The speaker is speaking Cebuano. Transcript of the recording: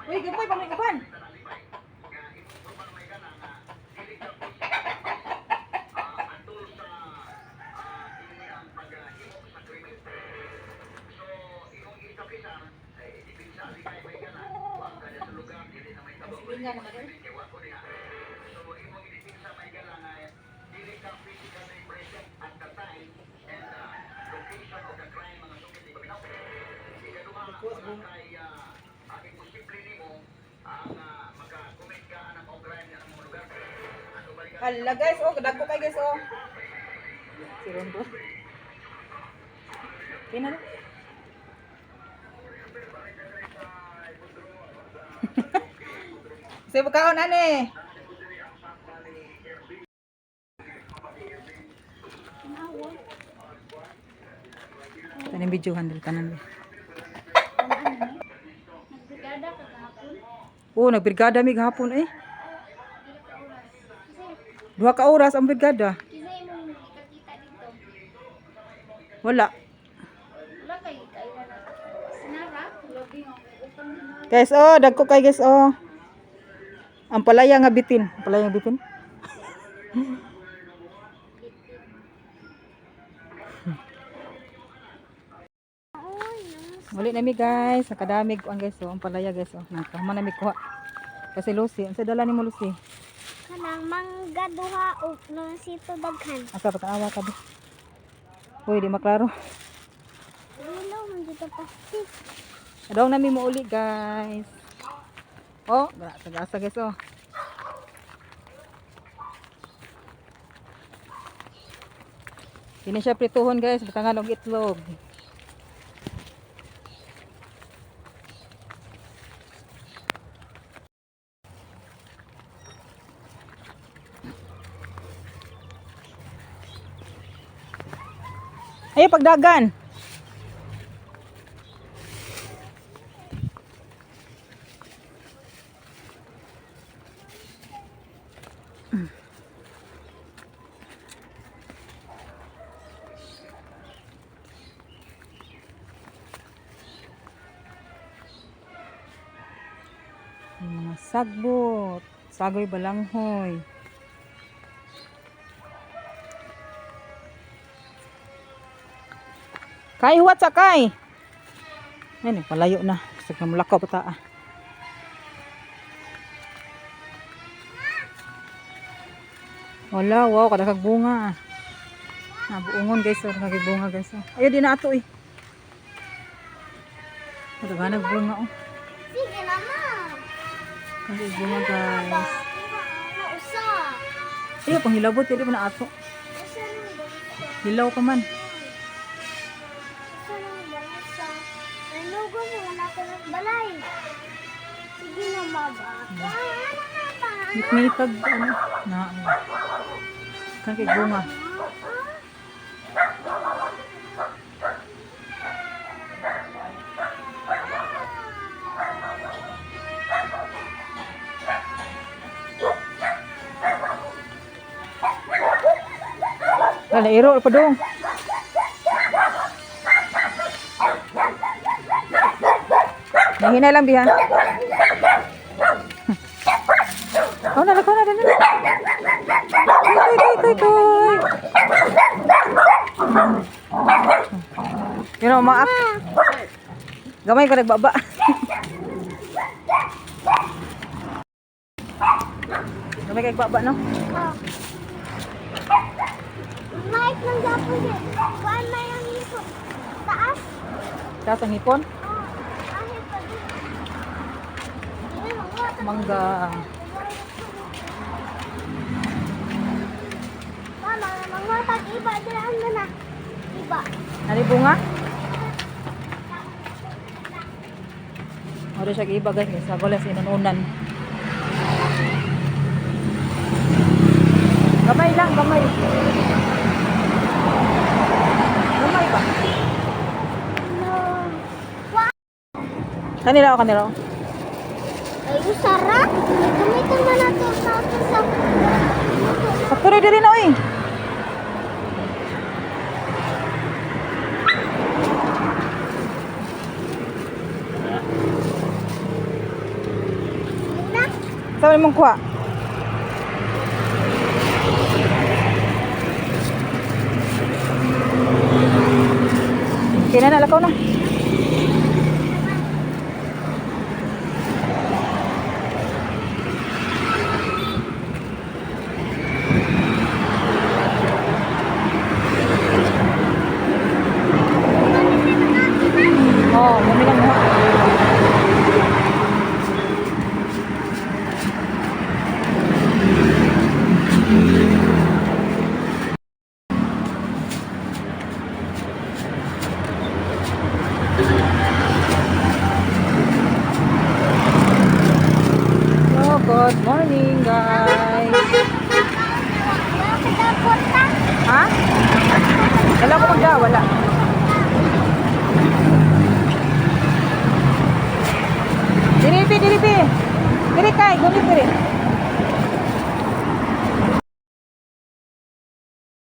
Uy, gamay pa may uban. Silingan naman eh. Hala guys, oh, dagko kay guys, oh. Si Rondo. Kina na. Sa bukaon ane. Taning video handle tanan. Nagbrigada ka gahapon. Oh, nagbrigada mi gahapon eh. Pila ka oras. Kasi 2 ka oras ang brigada. kinsa imong gikakita dito? Wala. Wala kay kaila na. Sinara, grabe nga utang na. Guys, oh, dagko kay guys, oh. Ang palaya nga bitin. Ang palaya nga bitin. Muli na mi guys, nakadamig ang guys, oh, ang palaya guys, oh. Nakahuman na mi kuha. Kasi Lucy, ang sa dala ni mo Lucy? Kanang mangga duha og lonsito daghan. Asa pa tanawa ka ba? Uy, di maklaro. Hello, man jud plastic. Adong nami mo uli guys. Oh, asa guys, oh. Kini siya prituhon guys, butangan og itlog. Ay, pagdagan. Yung mga sagbot, sagoy balanghoy. Kay huwat sa kay. Ayun, eh, palayo na. Gusto na mulakaw pa ta. Ah. Wala, wow, kadakag bunga. Ah. Nabuungon guys, oh, kadakag bunga guys. Oh. Ayun, di na ato eh. Kadaghanag bunga oh. Sige na ma. Kadaghanag bunga guys. Na usa. Ayun, panghilabot, dili pa na ato. Usa nang bangsa. Hilaw ka man. Usa nang bangsa. Nanugo mo na ako ng balay. Sige na ma ba. Ano na pa? Mitmitag, ano, na, ano. Kan kay bunga. Wala, iro pa dong. Nahinay lang biha. Oh, na, na, na, na. Koy, koy, koy, koy. Yun o, maak. Gamay ka nagbaba. Gamay ka nagbaba, no? Oh. Mike nang gapon eh. Kuan may ang ipon. Taas. Taas ang hipon. Oh, ahit pa din. Hindi na Mangga. Mama, mga tag iba dira ang na. Iba. Ano yung bunga? Ora siya iba guys, sa goles inununan. Gamay lang, gamay. Gamay ba? No. Kanila o kanila. O. Ay, usara. Gamitin man nato sa sa. Sakto rin diri na oy. Saan mong kuha? Okay na, nalakaw na. Oh, kami lang mo. So, good morning, guys. Ha? Wala ko magda, wala. Diri, pi, diri, pi. Diri kay, gumit diri.